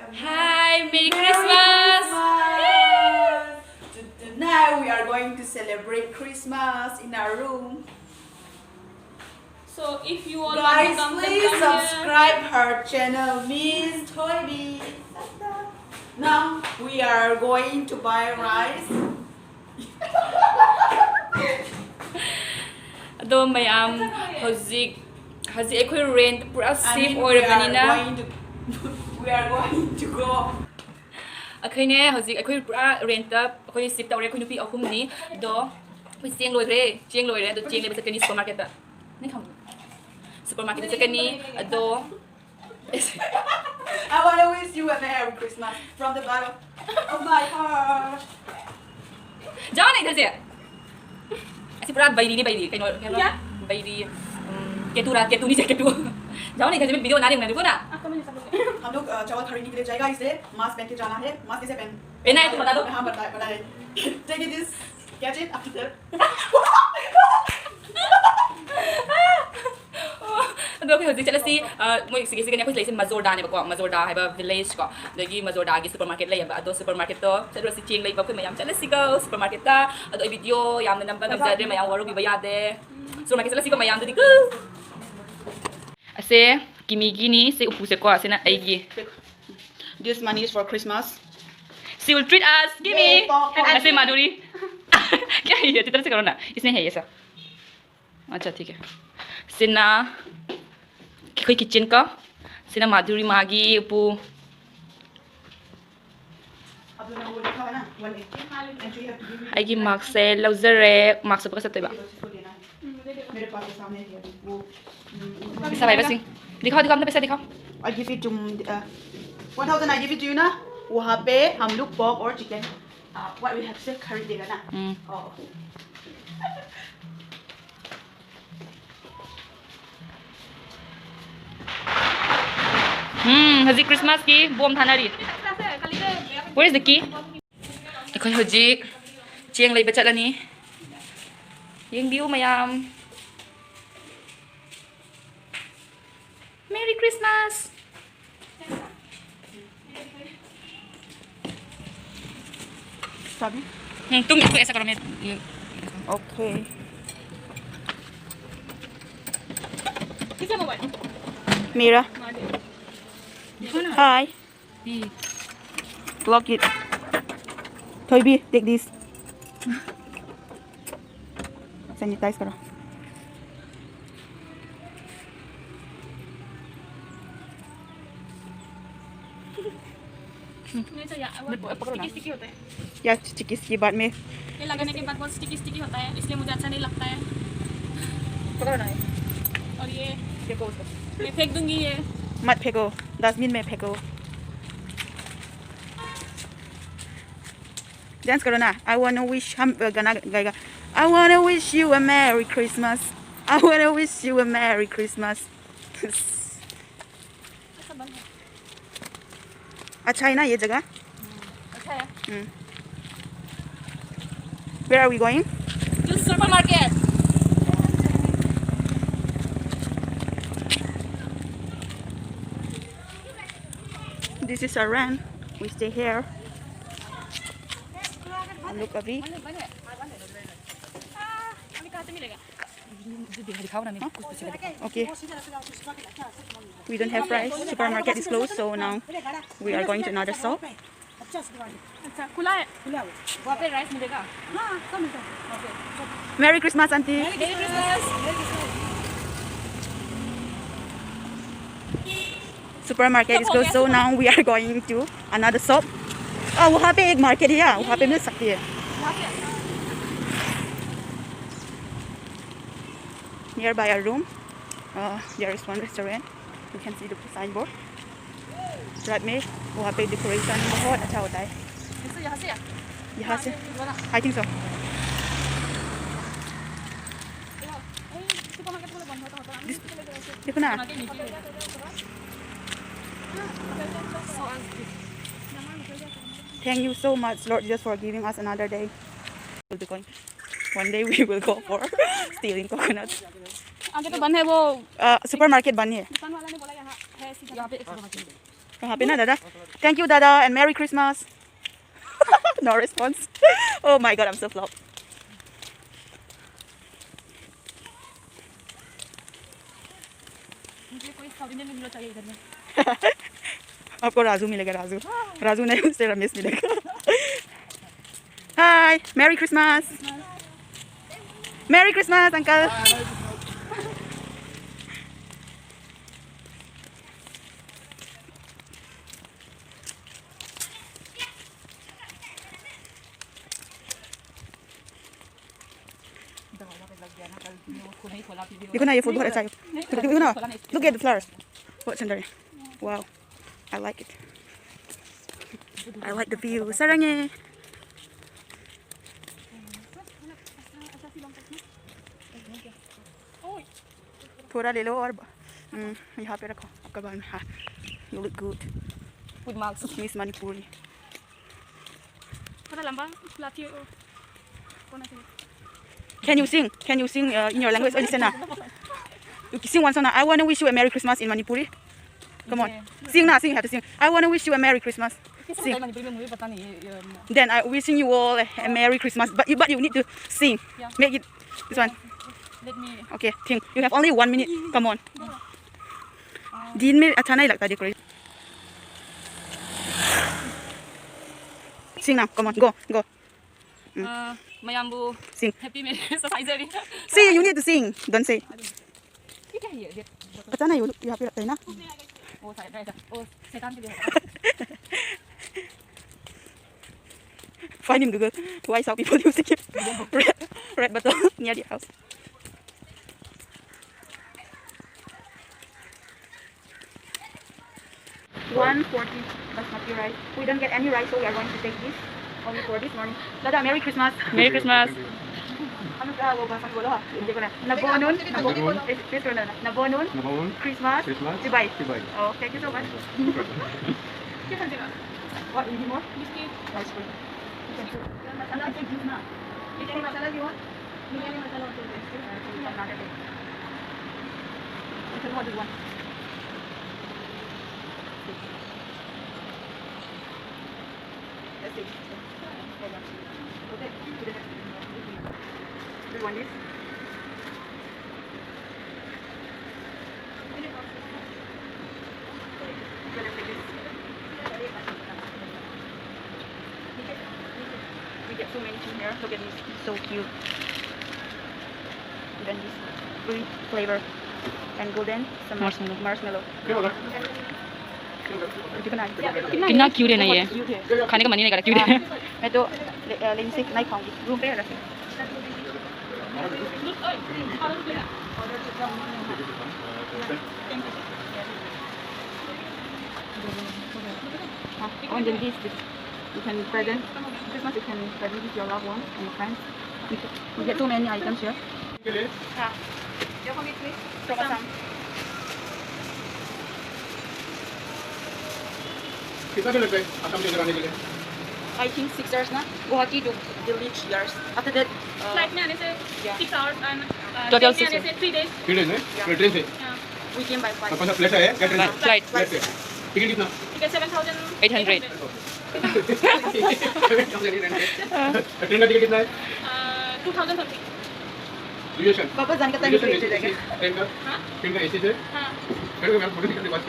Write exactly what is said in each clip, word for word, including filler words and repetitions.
Hi, Merry Christmas! Tonight we are going to celebrate Christmas in our room. So if you all Guys, want to come, please then come here. Subscribe her channel, Miss Thoibi. Now we are going to buy rice. ꯑꯗꯣ ꯃꯌꯥꯝ, ꯍꯧꯖꯤꯛ ꯍꯧꯖꯤꯛ ꯑꯩꯈꯣꯏ rent ꯄꯨꯔꯥ I safe mean, we are ꯑꯣꯏꯔꯕꯅꯤꯅ going to, we are going to go. ꯑꯩꯈꯣꯏꯅꯦ ꯍꯧꯖꯤꯛ ꯑꯩꯈꯣꯏ ꯄꯨꯔꯥ ꯔꯦꯟꯠꯇ ꯑꯩꯈꯣꯏ ꯁꯤꯐ ꯇꯧꯔꯦ꯫ ꯑꯩꯈꯣꯏ ꯅꯨꯄꯤ ꯑꯍꯨꯝꯅꯤ꯫ ꯑꯗꯣ ꯑꯩꯈꯣꯏ ꯆꯦꯡ ꯂꯣꯏꯈ꯭ꯔꯦ꯫ ꯆꯦꯡ ꯂꯣꯏꯔꯦ꯫ ꯑꯗꯣ ꯆꯦꯡ ꯂꯩꯕ ꯆꯠꯀꯅꯤ ꯁꯨꯄꯔ ꯃꯥꯔꯀꯦꯠꯇ꯫ ꯅꯪ ꯈꯪꯕ꯭ꯔꯣ? ꯁꯨꯄꯔ ꯃꯥꯔꯀꯦꯠꯇ ꯆꯠꯀꯅꯤ꯫ ꯑꯗꯣ I want to wish you a Merry Christmas from the bottom of my heart. ꯖꯥꯎꯅꯦ ꯏꯊꯁꯦ꯫ ꯑꯁꯤ ꯄꯨꯔꯥ ꯕꯩꯔꯤꯅꯤ, ꯕꯩꯔꯤ꯫ ꯀꯩꯅꯣ, ꯀꯩꯅꯣ? ꯕꯩꯔꯤ꯫ ꯎꯝ, ꯀꯦꯇꯨꯔꯥ, ꯀꯦꯇꯨꯅꯤ ꯁꯦ, ꯀꯦꯇꯨ꯫ ꯖꯥꯎꯅꯦ ꯏꯊꯁꯦ ꯚꯤꯗꯤꯑꯣ ꯅꯥꯔꯤꯕꯅꯦ, ꯑꯗꯨꯒ ꯅ? हम लोग अ, चावल खरीदने के लिए जाएगा, इसलिए मास्क पहन के जाना है। मास्क कैसे पहन? पहना है, तुम बता दो। हाँ, बता, पता है। Take it, this, catch it after that. ꯑꯗꯣ ꯑꯩꯈꯣꯏ ꯍꯧꯖꯤꯛ ꯆꯠꯂꯁꯤ꯫ ꯑ, ꯃꯣꯏ ꯁꯤꯒꯤ, ꯁꯤꯒꯅꯦ ꯑꯩꯈꯣꯏ ꯂꯩꯁꯦ ꯃꯖꯣꯔꯗꯥꯅꯦꯕꯀꯣ, ꯃꯖꯣꯔꯗꯥ ꯍꯥꯏꯕ ꯚꯤꯂꯦꯖ ꯀꯣ꯫ ꯑꯗꯒꯤ ꯃꯖꯣꯔꯗꯥꯒꯤ ꯁꯨꯄꯔ ꯃꯥꯔꯀꯦꯠ ꯂꯩꯌꯦꯕ꯫ ꯑꯗꯣ ꯁꯨꯄꯔ ꯃꯥꯔꯀꯦꯠꯇꯣ ꯆꯠꯂꯨꯔꯁꯤ, ꯆꯦꯡ ꯂꯩꯕ ꯑꯩꯈꯣꯏ ꯃꯌꯥꯝ ꯆꯠꯂꯁꯤꯀꯣ ꯁꯨꯄꯔ ꯃꯥꯔꯀꯦꯠꯇ꯫ ꯑꯗꯣ ꯑꯩ ꯚꯤꯗꯤꯑꯣ ꯌꯥꯝꯅ ꯅꯝꯕ ꯉꯝꯖꯗ꯭ꯔꯦ, ꯃꯌꯥꯝ ꯋꯥꯔꯧꯕꯤꯕ ꯌꯥꯗꯦ꯫ ꯁꯨꯄꯔ ꯃꯥꯔꯀꯦꯠ ꯆꯠꯂꯁꯤꯀꯣ ꯃꯌꯥꯝꯗꯨꯗꯤ ꯀꯣ꯫ ꯑꯁꯦ ꯀꯤꯃꯤꯒꯤꯅꯤ, ꯁꯤ ꯎꯄꯨꯁꯦꯀꯣ, ꯁꯤꯅ ꯑꯩꯒꯤ꯫ This money is for Christmas. She will treat us. Give me. ये पॉपकॉर्न। ऐसे माधुरी। क्या है ये? इधर से करो ना। इसने है ये सब। अच्छा, ठीक है। ꯁꯤꯅ ꯑꯩꯈꯣꯏ ꯀꯤꯠꯆꯟ ꯀꯣ꯫ ꯁꯤꯅ ꯃꯥꯙꯨꯔꯤ ꯃꯥꯒꯤ ꯎꯄꯨ꯫ अब तो मैं वो लिखा है ना, one eighty. And so you have to give me ꯑꯩꯒꯤ ꯃꯥꯛꯁꯦ ꯂꯧꯖꯔꯦ꯫ ꯃꯥꯛꯁ ꯎꯞꯄꯒ ꯆꯠꯇꯣꯏꯕ꯫ बस इसको देना है. मेरे पास के सामने है अभी वो, हम्म, ꯄꯩꯁꯥ ꯄꯥꯏꯕꯁꯤꯡ꯫ दिखाओ, दिखाओ, अपना पैसा दिखाओ। I give it to, uh, one thousand I give it to you ना. वहाँ पे हम लोग pork और chicken, uh, what we have से खरीद लेगा ना. ꯎꯝ꯫ Oh. ꯎꯝ, ꯍꯧꯖꯤꯛ ꯈ꯭ꯔꯤꯁꯃꯥꯁꯀꯤ bomb ꯊꯥꯅꯔꯤ꯫ Where is the key? ꯑꯩꯈꯣꯏ ꯍꯧꯖꯤꯛ ꯆꯦꯡ ꯂꯩꯕ ꯆꯠꯂꯅꯤ꯫ ꯌꯦꯡꯕꯤꯌꯨ ꯃꯌꯥꯝ꯫ Merry Christmas! साबी। हम्म, तुम इसको ऐसा करो, मैं ये। ओके। मेरा। Hi. Lock it. Thoibi, take this. Sanitise करो। नहीं चाहिए, वो बहुत स्टिकी स्टिकी होता है। या चिक्कीज की बाद में। ये लगाने के बाद बहुत स्टिकी स्टिकी होता है, इसलिए मुझे अच्छा नहीं लगता है। पकड़ो ना। और ये फेंको उसको। मैं फेंक दूंगी ये। मत फेंको, डस्टबिन में फेंको। डांस करो ना। I wanna wish, हम गाना गाएगा। I wanna wish you a Merry Christmas. I wanna wish you a Merry Christmas. अच्छा है ना ये जगह? अच्छा है। हम्म। Where are we going? To supermarket. This is our rent. We stay here. And look, Avi. Okay. We don't have rice. Supermarket is closed, so now we are going to another shop. अच्छा, खुला है। वहाँ पे rice मिलेगा। Merry Christmas, aunty. Merry Christmas. Supermarket is closed, so now we are going to another shop. Oh, वहाँ पे एक market है, वहाँ पे मिल सकती है। Nearby our room, uh, there is one restaurant. You can see the signboard. रात में वहाँ पे डेकोरेशन बहुत अच्छा होता है। यहाँ से, यहाँ से? यहाँ से? I think so. देखो ना। Thank you so much, Lord Jesus, for giving us another day. We'll be going. One day we will go for stealing coconuts. आगे तो बंद है वो। सुपरमार्केट बंद है। दुकान वाला ने बोला यहाँ है सीधा। यहाँ पे एक सुपरमार्केट है। कहाँ पे ना दादा? Thank you दादा and Merry Christmas. No response. Oh my God, I'm so flop. मुझे कोई साउथ इंडियन भी मिलना चाहिए इधर में। आपको राजू मिलेगा, राजू। राजू नहीं, उससे रमेश मिलेगा। Hi, Merry Christmas. Merry Christmas, uncle. देखो ना, ये फूल बहुत अच्छा है। देखो, देखो ना, look at the flowers. बहुत सुंदर है. Wow, I like it. I like the view. 사랑해. थोड़ा ले लो और, हम्म, यहाँ पे रखो आपका बाल में. हाँ, you look good. With mask. Miss Manipuri. थोड़ा लंबा लाती हो. कौन सा? Can you sing? Can you sing, uh, in your language? Oh, listen ना. You sing one song ना. I wanna wish you a Merry Christmas in Manipuri. Come on. Sing ना, sing, you have to sing. I wanna wish you a Merry Christmas. Sing. Then I wishing you all a, a Merry Christmas. But you, but you need to sing. Yeah. Make it this one. Let me. Okay, sing. You have only one minute. Come on. दिन में अच्छा नहीं लगता decoration. Sing ना, come on, go, go. ꯎꯝ. ꯑ, ꯃꯌꯥꯝꯕꯨ ꯁꯤꯡ. Happy Merry Christmas ꯍꯥꯏꯖꯔꯤ꯫ See, you need to sing. Don't say. ꯁꯤ ꯀꯩ ꯍꯥꯏꯌꯦ? Date? ꯐꯖꯅ ꯌꯦꯡꯉꯨ, ꯌꯥꯝ ꯄꯤꯔꯛꯇꯦꯅ꯫ ꯑꯣ, ꯁꯥꯏ-, ꯁꯥꯏ-, ꯁꯥꯏ-, ꯑꯣ, ꯁꯩꯇꯥꯟꯒꯤꯗꯤ ꯍꯥꯏꯕ꯫ Find him, Google. Why Sao people using it? Red, red bottle near the house. One forty basmati rice. We don't get any rice, so we are going to take this only for this morning. Dada, Merry Christmas. Merry Christmas. Ano ka, wo ba sa ko ha? Hindi ko na. Nabonun, nabonun. Please, please, na. Nabonun. Nabonun. Christmas. Christmas. Sibay. Sibay. Oh, thank you so much. What, you need more? Biscuit. Ice cream. Masala, masala, you want? Masala, you want? Do you want this? We get so many things here. Look at this. It's so cute. Then this green flavor and golden some marshmallow. Marshmallow. कितना cute है ना ये? खाने का मन ही नहीं कर रहा, क्यूट है। मैं तो ले, अ, लेने से नहीं खाऊंगी, रूम पे रखें। हाँ, और जल्दी इस, you can present, Christmas you can present with your loved ones and friends. You can, you get so many items here. हाँ। From Assam. कितना दिन लगता है असम से इधर आने के लिए? I think six hours ना, Guwahati to Delhi three hours. After that, uh, flight में आने से six hours and, uh, total train में आने से three days. Three days में? Yeah. ट्रेन से? हाँ। We came by flight. Upon flight है या ट्रेन से? फ्लाइट। फ्लाइट से। टिकट कितना? Ticket seven thousand eight hundred. Train का टिकट कितना है? Uh, two thousand something. Reservation. वापस जाने का टाइम रिजर्वेशन। ट्रेन का? हाँ? ट्रेन का एसी से? हाँ। मेरे को, मेरा फोटो दिखाने बाद।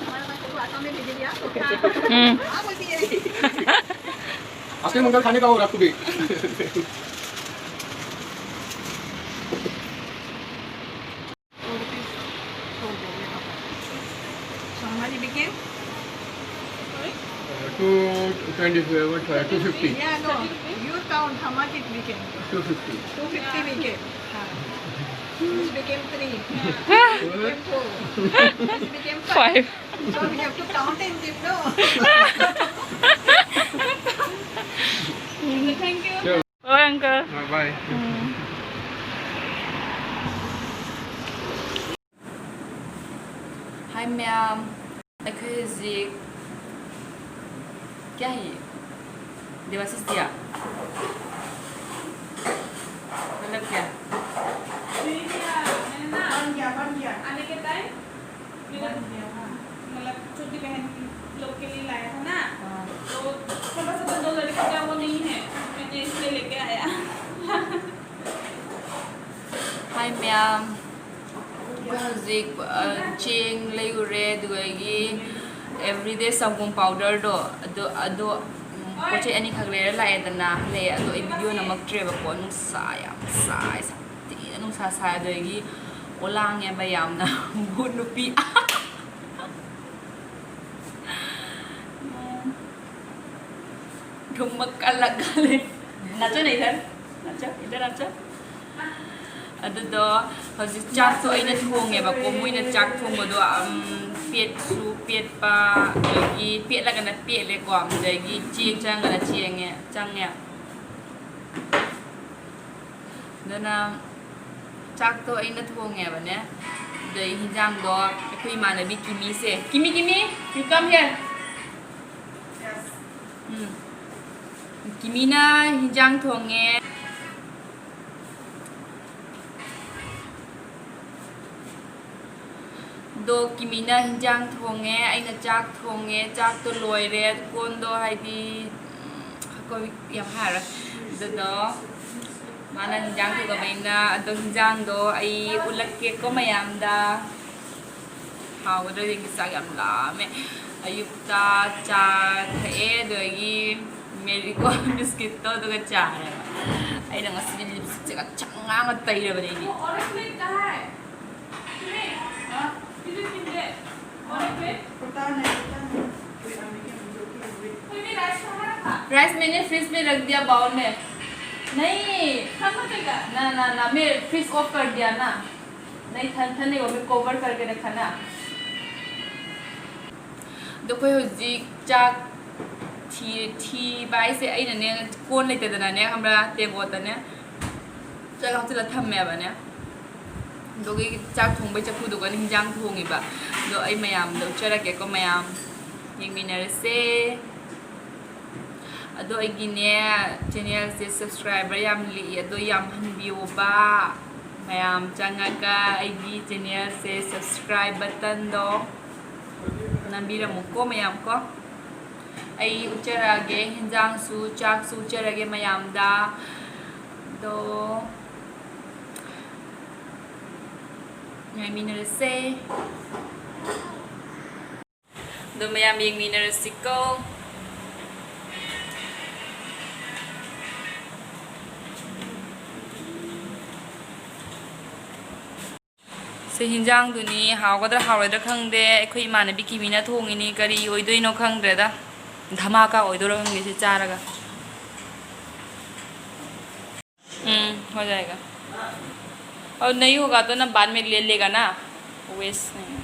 हमारा पास तो आसाम में भेज दिया। हाँ। हम्म। हाँ, बोलती है। आज के मंगल खाने का हो रात को भी। So हमारी became? Uh, two twenty, uh, what, uh, two fifty. Yeah, no. You count how much it became. Two fifty. Two fifty became. हाँ. This became three. This became four. This became five. Five. So we have to count and give, no? Thank you. Bye, uncle. Bye. Hi, ma'am. ꯑꯩꯈꯣꯏ ꯍꯧꯖꯤꯛ क्या है? देवाशीष दिया। मतलब क्या? बन गया, बन गया। आने के टाइम ꯑꯩꯈꯣꯏ ꯍꯧꯖꯤꯛ, ꯑ, ꯆꯦꯡ ꯂꯩꯔꯨꯔꯦ, ꯑꯗꯨꯗꯒꯤ everyday ꯁꯪꯒꯣꯝ powderꯗꯣ, ꯑꯗꯣ, ꯑꯗꯣ, ꯎꯝ, ꯄꯣꯠ ꯆꯩ ꯑꯅꯤꯈꯛ ꯂꯩꯔ ꯂꯥꯛꯑꯦꯗꯅ, ꯍꯜꯂꯛꯑꯦ꯫ ꯑꯗꯣ ꯑꯩ video ꯅꯝꯃꯛꯇ꯭ꯔꯦꯕꯀꯣ, ꯅꯨꯡꯁꯥ ꯌꯥꯝ ꯁꯥꯏ, ꯁꯥꯊꯤꯅ ꯅꯨꯡꯁꯥ ꯁꯥꯏ꯫ ꯑꯗꯒꯤ ꯑꯣꯂꯥꯡꯉꯦꯕ ꯌꯥꯝꯅ꯫ ꯚꯨꯠ ꯅꯨꯄꯤ꯫ ꯎꯝ꯫ ꯊꯨꯝꯕ ꯀꯜꯂ ꯀꯜꯂꯦ꯫ ꯅꯥꯆꯣ ꯅꯩꯗꯟ꯫ ꯅꯥꯆꯣ, ꯏꯗꯟ ꯅꯥꯆꯣ꯫ ꯑꯗꯨꯗꯣ ꯍꯧꯖꯤꯛ ꯆꯥꯛꯇꯣ ꯑꯩꯅ ꯊꯣꯡꯉꯦꯕꯀꯣ꯫ ꯃꯣꯏꯅ ꯆꯥꯛ ꯊꯣꯡꯕꯗꯣ, ꯎꯝ, ꯄꯦꯠꯁꯨ ꯄꯦꯠꯄ, ꯑꯗꯒꯤ ꯄꯦꯠꯂꯒꯅ ꯄꯦꯠꯂꯦꯀꯣ, ꯑꯗꯒꯤ ꯆꯦꯡ ꯆꯪꯉꯒꯅ ꯆꯦꯡꯉꯦ, ꯆꯪꯉꯦ꯫ ꯑꯗꯨꯅ ꯆꯥꯛꯇꯣ ꯑꯩꯅ ꯊꯣꯡꯉꯦꯕꯅꯦ꯫ ꯑꯗꯩ ꯍꯤꯟꯖꯥꯡꯗꯣ ꯑꯩꯈꯣꯏ ꯏꯃꯥꯟꯅꯕꯤ ꯀꯤꯃꯤꯁꯦ, ꯀꯤꯃꯤ, ꯀꯤꯃꯤ, you come here. ꯎꯝ꯫ ꯀꯤꯃꯤꯅ ꯍꯤꯟꯖꯥꯡ ꯊꯣꯡꯉꯦ꯫ ꯑꯗꯣ ꯀꯤꯃꯤꯅ ꯍꯤꯟꯖꯥꯡ ꯊꯣꯡꯉꯦ, ꯑꯩꯅ ꯆꯥꯛ ꯊꯣꯡꯉꯦ, ꯆꯥꯛꯇꯣ ꯂꯣꯏꯔꯦ꯫ ꯀꯣꯟꯗꯣ ꯍꯥꯏꯗꯤ, ꯎꯝ, ꯑꯩꯈꯣꯏ ꯌꯥꯝ ꯍꯥꯏꯔꯣꯏ꯫ ꯑꯗꯨꯗꯣ ꯃꯥꯅ ꯍꯤꯟꯖꯥꯡ ꯊꯣꯡꯉꯕꯅꯤꯅ, ꯑꯗꯣ ꯍꯤꯟꯖꯥꯡꯗꯣ ꯑꯩ ꯎꯠꯂꯛꯀꯦꯀꯣ ꯃꯌꯥꯝꯗ꯫ ꯍꯥꯎꯒꯗ꯭ꯔꯥ ꯌꯦꯡꯒꯦ, ꯆꯥꯛ ꯌꯥꯝ ꯂꯥꯝꯃꯦ꯫ ꯑꯌꯨꯛꯇ ꯆꯥ ꯊꯛꯑꯦ, ꯑꯗꯒꯤ ꯃꯦꯔꯤꯒꯣꯜ ꯕꯤꯁꯀꯤꯠꯇꯣ ꯑꯗꯨꯒ ꯆꯥꯔꯦꯕ꯫ ꯑꯩꯅ ꯉꯁꯤꯗꯤ ꯂꯤꯞꯁꯇꯤꯛꯁꯦ ꯉꯁꯪ ꯉꯥꯡꯉ ꯇꯩꯔꯕꯅꯦ ꯑꯩꯗꯤ꯫ राइस मैंने फ्रिज में रख दिया, बाउल में। नहीं, ना, ना, ना, मैं फ्रिज ऑफ कर दिया ना। नहीं, ठंड, ठंड नहीं हो, मैं कवर करके रखा ना। ꯑꯗꯣ ꯑꯩꯈꯣꯏ ꯍꯧꯖꯤꯛ ꯆꯥꯛ ꯊꯤ-, ꯊꯤꯕ ꯍꯥꯏꯁꯦ ꯑꯩꯅꯅꯦ, ꯀꯣꯟ ꯂꯩꯇꯗꯅꯅꯦ, ꯈꯪꯕ꯭ꯔꯥ, ꯇꯦꯡꯀꯣꯠꯇꯅꯦ ꯆꯥꯛ ꯍꯥꯞꯆꯤꯜꯂ ꯊꯝꯃꯦꯕꯅꯦ꯫ ꯑꯗꯨꯒꯤ ꯆꯥꯛ ꯊꯣꯡꯕꯩ ꯆꯐꯨꯗꯨꯒꯅ ꯍꯤꯟꯖꯥꯡ ꯊꯣꯡꯉꯤꯕ꯫ ꯑꯗꯣ ꯑꯩ ꯃꯌꯥꯝꯗ ꯎꯠꯆꯔꯛꯀꯦꯀꯣ, ꯃꯌꯥꯝ ꯌꯦꯡꯃꯤꯟꯅꯔꯁꯦ꯫ ꯑꯗꯣ ꯑꯩꯒꯤꯅꯦ, ꯆꯦꯅꯦꯜꯁꯦ ꯁꯕꯁꯀ꯭ꯔꯥꯏꯕꯔ ꯌꯥꯝ ꯂꯤꯛꯏ, ꯑꯗꯣ ꯌꯥꯝꯍꯟꯕꯤꯌꯣꯕ꯫ ꯃꯌꯥꯝ ꯆꯪꯉꯒ ꯑꯩꯒꯤ ꯆꯦꯅꯦꯜꯁꯦ ꯁꯕꯁꯀ꯭ꯔꯥꯏꯕ ꯕꯇꯟꯗꯣ ꯅꯝꯕꯤꯔꯝꯃꯨꯀꯣ ꯃꯌꯥꯝ ꯀꯣ꯫ ꯑꯩ ꯎꯠꯆꯔꯛꯑꯒꯦ, ꯍꯤꯟꯖꯥꯡꯁꯨ ꯆꯥꯛꯁꯨ ꯎꯠꯆꯔꯒꯦ ꯃꯌꯥꯝꯗ꯫ ꯑꯗꯣ ꯉꯥꯏꯃꯤꯟꯅꯔꯁꯦ꯫ ꯑꯗꯣ ꯃꯌꯥꯝ ꯌꯦꯡꯃꯤꯟꯅꯔꯁꯤꯀꯣ꯫ ꯁꯤ ꯍꯤꯟꯖꯥꯡꯗꯨꯅꯤ, ꯍꯥꯎꯒꯗ꯭ꯔꯥ ꯍꯥꯎꯔꯣꯏꯗ꯭ꯔꯥ ꯈꯪꯗꯦ꯫ ꯑꯩꯈꯣꯏ ꯏꯃꯥꯟꯅꯕꯤ ꯀꯤꯃꯤꯅ ꯊꯣꯡꯉꯤꯅꯤ, ꯀꯔꯤ ꯑꯣꯏꯗꯣꯏꯅꯣ ꯈꯪꯗ꯭ꯔꯦꯗ꯫ ꯙꯃꯥꯀꯥ ꯑꯣꯏꯗꯣꯏꯔꯥ ꯈꯪꯗꯦ ꯁꯤ ꯆꯥꯔꯒ꯫ हम्म, हो जाएगा। और नहीं होगा तो ना बाद में ले लेगा ना, वेस्ट नहीं।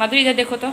माधुरी, इधर देखो तो।